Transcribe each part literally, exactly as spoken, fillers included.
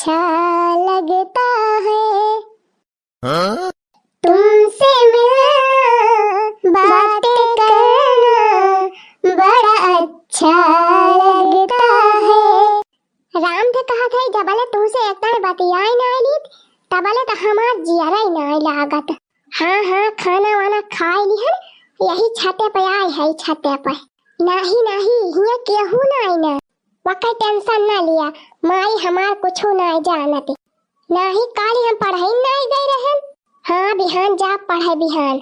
अच्छा लगता है। हाँ? तुमसे मिलना, बातें करना बड़ा अच्छा लगता है। राम थे कहत है, जबले तुमसे एक तन बतियाई नाई लीत, तबले त हमार जियरा ही नाई लागत। हाँ, हाँ, खाना वाना खाई लिहन, यही छते पे आए है, छते पे। नाही, नाही, हियाँ केहू नाई ना। वकै tension ना लिया, माई हमार कुछू नाई जानत। नाही, काली हम पढ़ाई नाई गई रहन। हाँ, बिहान जाब पढ़े बिहान।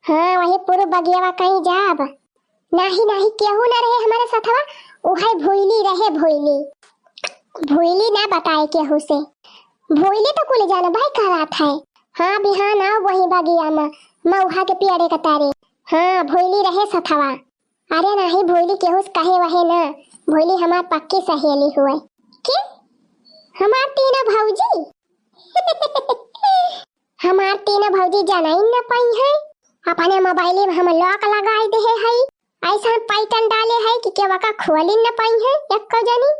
हाँ, वही पूर्व बगियावा कहीं जाब। नाही, नाही, केहू ना रहे हमरे सथवा, उहै भोइली रहे, भोइली। भोइली ना बताए केहू से। भोइली तो कुल जानबे करत है। हाँ, बिहान आओ वही बगिया में, मउहा के पेड़े के तरे। हाँ, भोइली रहे सथवा। अरे नाही, भोइली केहू से कहे वहे ना, भोइली हमार पक्की सहेली हुए। के? हमार तीनों भौजी? हमार तीनों भौजी जाना ही न पाई है। अपने मोबाइल में हम lock लगाई देहे है, ऐसा pattern डाले है कि केहू का खोली न पाई है एको जनी।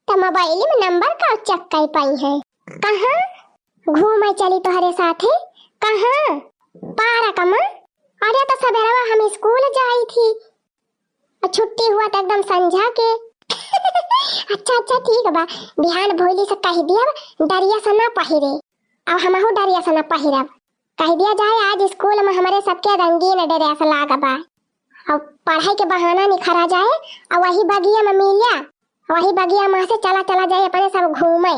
त मोबाइल में number का check कर पाई है। कहाँ? घूमे चली तोहरे साथे। कहाँ? पार्क में। अरे त सबेरवा हम स्कूल जाई थी, और छुट्टी हुआ त एकदम संझा के। अच्छा, अच्छा, ठीक बा, बिहान भोइली से कह दिया, डरिया से ना पहिरे, और हमहू डरिया से ना पहिरब। कह दिया जाए, आज स्कूल में हमरे सबके रंगीन dress लाग बा, और पढ़ाई के बहाना निखरा जाए, और वही बगिया में मिलिया, वही बगिया में से चला, चला जाए अपने सब घूमे,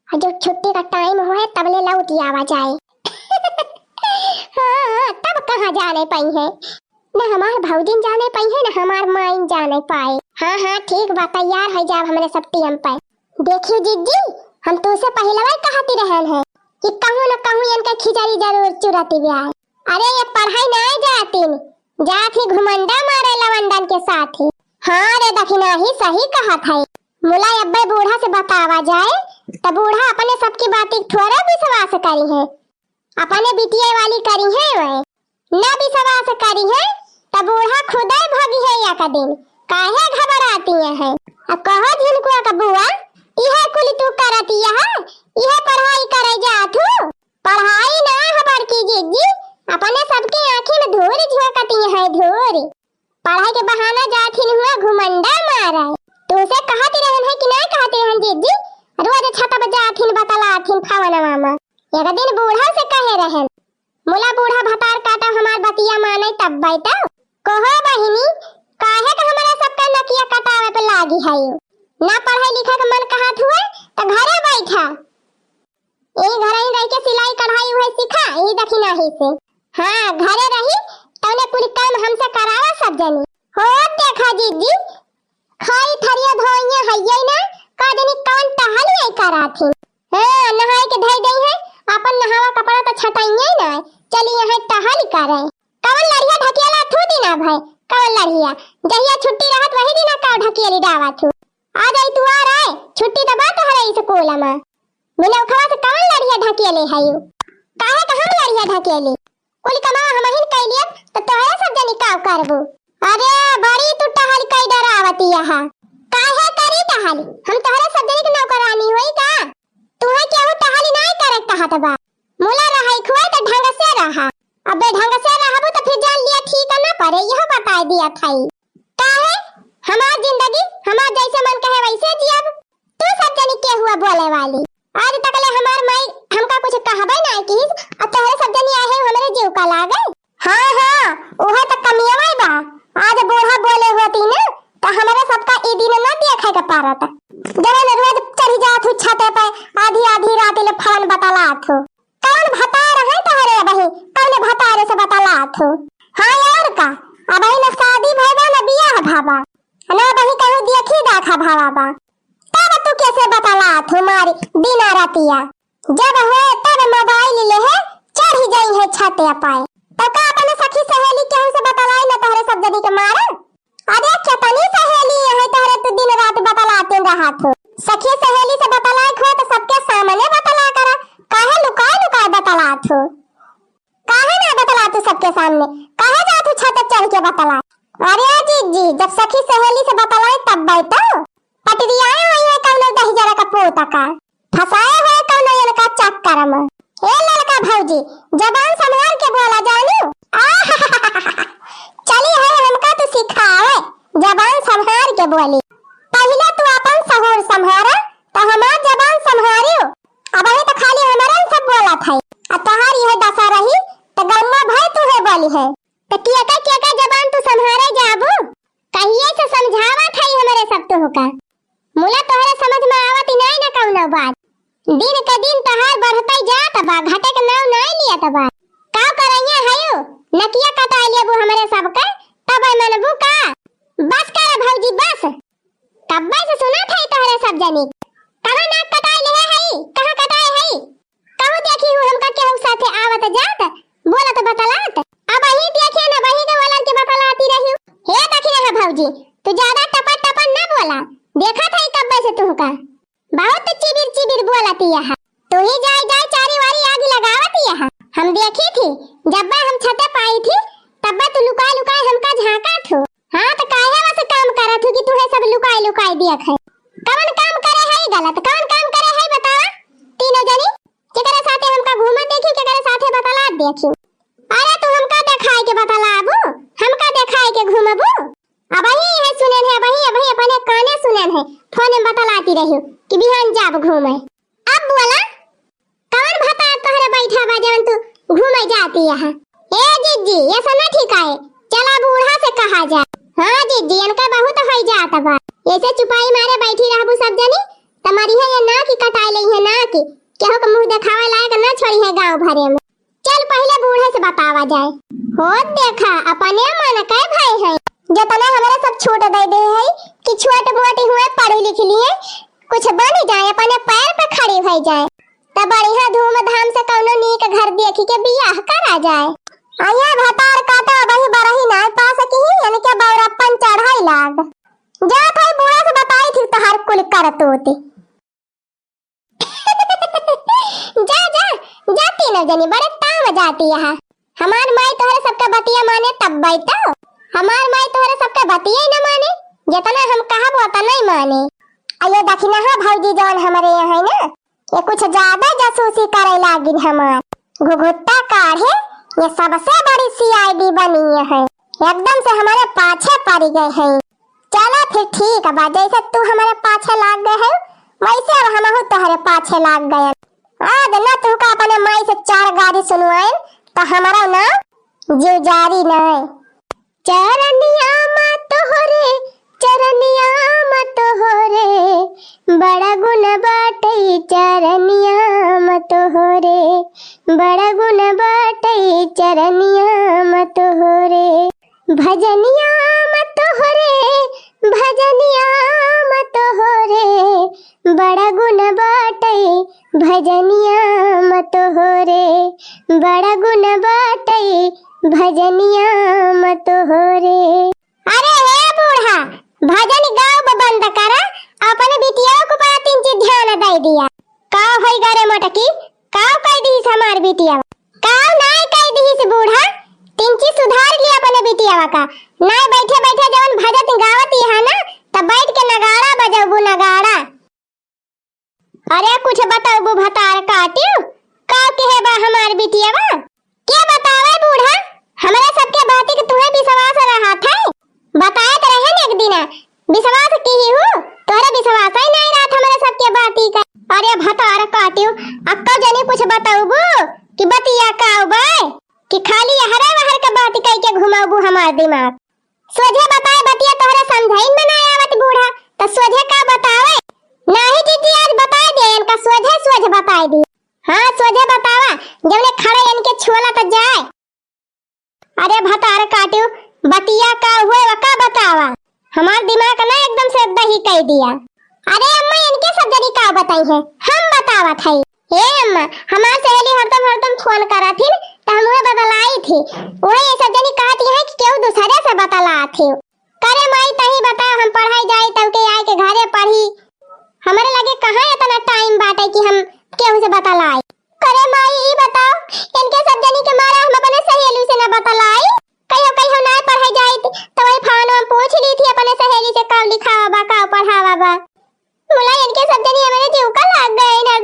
और जो छुट्टी का time होए तबले लौट आवा जाए। हाँ, तब कहाँ जाने पाई है, न हमार भौजिन जाने पाई है, न हमार माइन जाने पाए। हाँ, हाँ, ठीक बा, तैयार है जाब हमरे सब time पे। देखियो जिज्जी, हम तुसे पहिलवा कहती रहन है कि कहूँ न कहूँ इनके खिचड़ी जरूर चुरती ब्याह। अरे, ये पढ़ाई ना जातिन, जात ही घुमंडा मारे लवंडन के साथ ही। हाँ रे दखिनाही, सही कहत है। मुला अब्बे बूढ़ा से बतावा जाए, त बूढ़ा अपने सबकी बाती थोड़े विश्वास करी है, अपने बिटिया वाली करी है वह। न विश्वास करी है, त बूढ़ा खुदे भगी है एक दिन। काहे घबराती है? अब कहो झिनकुआ का बुआ, इहे कुल तू करती है, इहे पढ़ाई करे जात हूँ। पढ़ाई ना है बड़की जिज्जी, अपने सबके आँखी में धूर झोंकती है, धूर। पढ़ाई के बहाना जाथिन हुआ घुमंडा मारे। तुसे कहती रहन है कि ना कहती रहन जिज्जी, रोज छत पर जाथिन बतलाथिन फवनवा में। एक दिन बूढ़ा से कहे रहन, मुला बूढ़ा भतार काटा हमार बतिया माने तब बैठो। कहो बहिनी, काहे के हमरा सबका नकिया कटावे पे लागी है? ना पढ़े लिखे के मन कहत हुए त घरे बैठा। यही घर ही रह के सिलाई कढ़ाई उहे सीखा, यही दखिनाही से। हाँ, घरे रही, तौने कुल काम हमसे करावा सब जनी। हो देखा जिज्जी, खाई थरिया धोइया हइये ना, का जनी कौन टहल नहीं कराथी। हाँ, नहाए के धई गई है, अपन नहावा कपड़ा तो छटाइये ना, चली यहाँ टहल करे। कौन लड़िया ढकेला थू दिना भय, कौन लड़िया? जहिया छुट्टी रहत वही दिना का ढकेली डावा थू। आ जाई तू आ रहे, छुट्टी तो बा तोहरे स्कूल में। बिलौखवा से कौन लड़िया ढकेले है यू? काहे का हम लड़िया ढकेले? कुल कमावा हमहिन कैलियन, त तोहरे सब जनी काव करबू? अरे, बड़ी तू टहल कई डरावती यहाँ। काहे करी टहल? हम तोहरे सब जनी के नौकरानी होई का? तुहे केहू टहल नाय करे कहत बा। मुला रहै खुए त ढंग से रहा। अबे ढंग से रहबू त फिर जान लिया ठीक न पड़े, यह बताए दिया थाई। काहे? हमार जिंदगी, हमार जैसे मन कहे वैसे जियब। तू सब जनी के हुआ बोले वाली। आज तक ले हमार माई हमका कुछ कहबे नाय कीस, आ तोहरे सब जनी आहे हमरे जीव का लागे। हाँ, हाँ, उहे त कमियवे बा। आज बूढ़ा बोले होती ना, त हमरे सबका ई दिन न देखे के पारत। जवन रोज चढ़ी जात हूँ छते पे, आधी आधी रात ले फलन बतलात हूँ। कौन भतार है तोहरे बही? कौन भतार से बतलात हूँ? हाँ और का, अबही न शादी भवा न बियाह भवा, न अबही कहूँ देखी दाखा भवा बा, तब तू कैसे बतलात हूँ मारी दिन रतिया? जब हो तब मोबाइल ले है, चढ़ी जाई है छते पाए, तो का अपने सखी सहेली केहू से बतलाई न तोहरे सब जनी के मारे? अरे केतनी सहेली है तोहरे, तू दिन रात बतलाते रहत हो। सखी सहेली से बतलाए हो तो सबके सामने बतला करा, काहे लुकाए लुकाए बतलात हो? काहे ना बतलात हो सबके सामने? काहे जात हो छत चढ़ के बतला? अरे जिज्जी, जब सखी सहेली से बतलाए तब बैठो, पटरियाए वही है कौनो दहिजरा का पोता का। फंसाए है कौनो इनका चक्कर में। ए ललका भौजी, जबान संभार के बोला जानू। आह, चली है हमका तू सिखावे, जबान संभार के बोली। पहिले तू अपन सहूर संभारा, त हमार जबान संभारियो। अबहीं त खाली हमरे से बोलत है, आ तोहार यह दशा रही, त गौवा भर तुहे बोली है। त केका केका जबान तू संभारे जाबू? कहिए से समझावत है हमरे सब तुहका। मुला तोहरे समझ में आवत ही नाई ना कौनो बात। दिन के दिन तोहार बढ़तई जात बा, घटे के नाव नाई लियत बा। का करैया हयो? नकिया कटाई लेबू हमरे सबके, तब मनबू का? बस कर भौजी, बस। कब्बे से सुनत है तोहरे सब जनी। कहाँ नाक कटाई लेहे हई? कहाँ कटाए हई? कहूँ देखी हूँ हमका केहू साथे आवत जात, बोलत बतलात। अबहीं देखे न बही के बोलन के बतलाती रही। हे दखिनहा भौजी, तू ज्यादा टपर टपर न बोला, देखत है कब्बे से तुहका। बहुत चिबिर चिबिर बोलती यहाँ। तू ही जाए जाए चारी वारी आग लगावत यहाँ। हम देखी थी, जब्बे हम छते पाई थी, तब्बे तू लुकाए लुकाए हमका झांका थू। हाँ, त काहे वसे काम करत हू कि तुहे सब लुकाई लुकाई दियत है? कवन काम करे है गलत? कवन काम करे है बतावा? तीनों जनी, केकरे साथे हमका घूमत देखी, केकरे साथे बतलात देखी? अरे तू हमका देखाए के बतलाबू, हमका देखाए के घूमबू? अबही है सुनेन है, अबही, अबही अपने काने सुनेन है, फोन में बतलाती रही कि बिहान जाब घूमे। अब बोला, कवन भतार तोहरे बैठा बा जवन तू घूमे जाती यहाँ? ए जिज्जी, ये सब ना ठीक है, चला बूढ़ा से कहा जाए। हाँ जिज्जी, इनका बहुत होई जात बा, ऐसे चुपाई मारे बैठी रहबू सब जनी, त मरिहे ये ना कि कटाई लेइहे ना कि केहू के मुँह देखावे लायक ना छोड़िहे गाँव भरे में। चल पहिले बूढ़े से बतावा जाए। हो देखा, अपने मन के भाई है, जतने हमरे सब छूट दे दे है कि छोट मोट हुए, पढ़ी लिख लिए, कुछ बन जाए, अपने पैर पे खड़ी हो जाए, त बढ़िया धूमधाम से कौनो नीक घर देखी के बियाह करा जाए। आ ये भतार काटा वही बरही नाय पा सकी है, इनके बौरापन चढ़ाई लाग। जा भाई बूढ़ा से बताई थी तोहार कुल करतूत। जा, जा, जा तीनों जनी बड़े ताव जाती यहाँ। हमार माई तोहरे सबके बतिया माने तब्बे तो। हमार माई तोहरे सबके बतिया ही न माने, जितना हम कहब उतना ही माने। आ ये दखिनहा भौजी जौन हमरे यहाँ है ना, ये कुछ ज्यादा जासूसी करे लागिन हमार। घुघुट्टा काढ़े, ये सबसे बड़ी C I D बनी है। एकदम से हमारे पाछे पड़ गए हैं। चला फिर ठीक बा, जैसे तू हमरे पाछे लाग गए है, वैसे अब हमहू तोहरे पाछे लाग गए। आज ना तुहका अपने माई से चार गारी सुनवाइन, त हमारा ना जीव जारी नाय। चरनिया मत हो रे, चरनिया मत हो रे, बड़ा गुण बाटई चरनिया मत हो रे, बड़ा गुण बाटई चरनिया मत हो रे। भजनिया मत हो रे, भजनिया मत हो रे, बड़ा गुण बाटई भजनिया मत हो रे, बड़ा गुण बाटई भजनिया मत हो रे। अरे हे बूढ़ा, भजन गाव ब-, बंद करा, अपने बिटिया को बड़ा तीन चीज ध्यान दे दिया। का होई गरे मोटकी, काव कह दिहिस हमार बिटिया? काव नाय कह दिहिस बूढ़ा, तिंची सुधार लिया अपने बिटियावा का। नाय बैठे बैठे जवन भजत गावत यहाँ ना, त बैठ के नगाड़ा बजबू नगाड़ा। अरे कुछ बतबू भतार काटियो, का कहे बा हमार बिटियावा? के बतावे बूढ़ा, हमरा सबके बाती के तुहे विश्वास रहत है। बताए त रहे न एक दिना, विश्वास किही हूँ, तोहरे विश्वास ही नहीं रहत हमरे सबके बाती का। अरे भतार काटियो, अक्का जनी कुछ बतउबू कि बतिया का उबाय कि खाली हरे वहर के बात कई के घुमाउबू हमार दिमाग। सोझे बताए बतिया तोहरे समझाइन में ना आवत बूढ़ा, त सोझे का बतावे? नाही जीजी, आज बताए दे इनका, सोझे सोझे बताए दी। हाँ सोझे बतावा, जौने खड़े इनके छुअला त जाए। अरे भतार काटू, बतिया का हुए वका बतावा, हमार दिमाग ना एकदम से दही कई दिया। अरे अम्मा, इनके सब जनी का बताई है, हम बतावत है। ए अम्मा, हमार सहेली हरदम हरदम फोन करत हिन, त हम उहे बतलाई थी। उहे ये सब जनी कहत है कि केहू दूसरे से बतलात ही। करे माई, तही बताओ, हम पढ़ाई जाई तब के आए के घरे पढ़ी, हमरे लगे कहाँ इतना टाइम बाटे कि हम केहू से बतलाई। करे माई, ई बताओ, इनके सब जनी के मारा हम अपने सहेली से न बतलाई। कहियो कहियो ना पढ़े जाइत, त वही फोन में पूछ ली थी अपने सहेली से, का लिखावा बा, का पढ़ावा बा। मुला इनके सब जनी हमरे जीव का लाग गए, इनर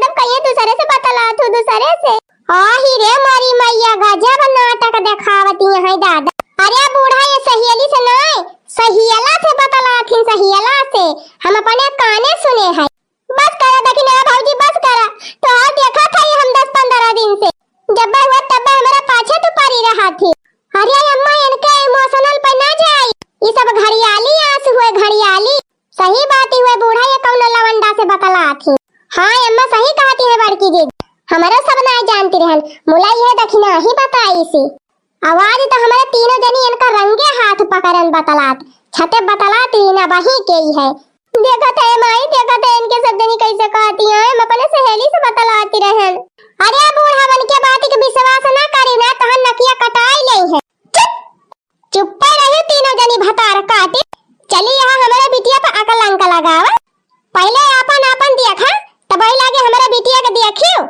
हम अपने काने सुने है। बस करा दखिना भौजी, बस करा। तोहार देखत है हम दस पन्द्रह दिन से। जब हुआ तब हमरा पाछे तू परी रहा थी। अरे अम्मा, इनके emotional पे ना जाई। ई सब घड़ियाली आंसू हुए, घड़ियाली। सही बात ही हुए, बूढ़ा ये कौनो लवंडा से बतलात ही। हाँ अम्मा, सही कहती है बड़की जी, हमरे सब ना जानती रहन, मुला ये दखिना ही बताई सी। आवाज तो हमरे तीनों जनी इनका रंगे हाथ पकड़न बतलात, छते बतलात ही ना बही के ही है। देखत है माई, देखत है इनके सब जनी कैसे कहती हैं, हम अपने सहेली से बतलाती रहन। अरे बूढ़ा बन के बात के विश्वास ना करी ना, तहन नकिया कटाई ले है। चुप! चुप्पे रही तीनों जनी भतार काटी। चली यहाँ हमरे बिटिया पे अकलंक लगावा। पहले आपन आपन देखा, तब वही लागे हमरे बिटिया के देखियो।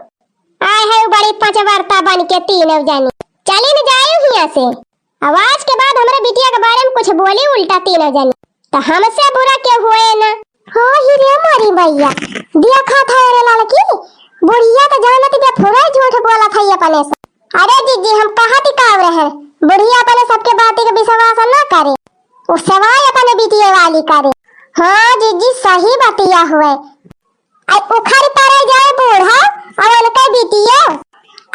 आए है बड़ी पचवर्ता बन के तीनों जनी। चली न जाए हियां से। आवाज के बाद हमरे बिटिया के बारे में कुछ बोली उल्टा तीनों जनी। तो हमसे बुरा के हुए न। हाँ ही रे मोरी मैया, देखा था रे लड़की, बुढ़िया तो जानत बे पूरा झूठ बोला था ये अपने से। अरे जीजी, हम कहा थी का रहे, बुढ़िया अपने सबके बात के विश्वास ना करे, वो सवाई अपने बिटिया वाली करे। हाँ जीजी, सही बतिया हुए। आई उखड़ पड़े जाए बूढ़ा और उनके बिटिया।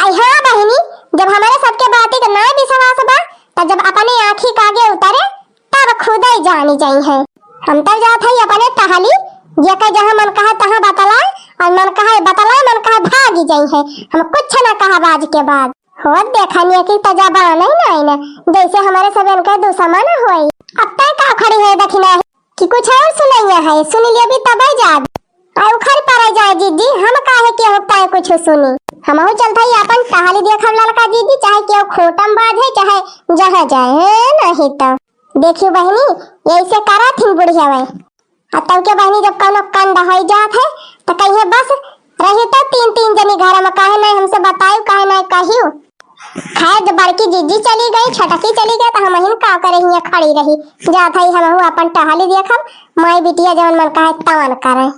आई हाँ बहिनी, जब हमारे सबके बात के ना विश्वास बा, तो जब अपने आँखी के आगे उतरे, तब खुदे जानी जाई है। हम तब जात है अपने टहली, जेकर जहाँ मन कहे तहाँ बतलाए, और मन कहे बतलाए, मन कहे भागी जाई है। हम कुछ ना कहा बाज के बाद। होत देखा नहीं कि तजा बा नहीं ना, ना, जैसे हमारे सब इनके दुश्मन होई। अब तय का खड़ी है दखिना है कि कुछ और सुनैया है, सुन लिया भी तब जाब। आई उखड़ पड़े जाए जीजी, हम काहे के होता है कुछ सुनी। हमहू चलत है अपन टहली देखब ललका जीजी, चाहे केहू खूंटम बाजे, चाहे जहाँ जाए, नहीं तो। देखियो बहिनी, यही से करा थी बुढ़िया वे। आ तब के बहिनी जब कौनो कंड हो जात है, तो कहिए बस रही तो तीन तीन जनी घर में, काहे नहीं हमसे बतायु, काहे नहीं कहियो। खैर, जब बड़की जीजी चली गई, छोटकी चली गई, तो हम हिन का करे हियां खड़ी रही। जात है हमहू अपन टहली देखब, माई बिटिया जवन मन कहे तवन करे।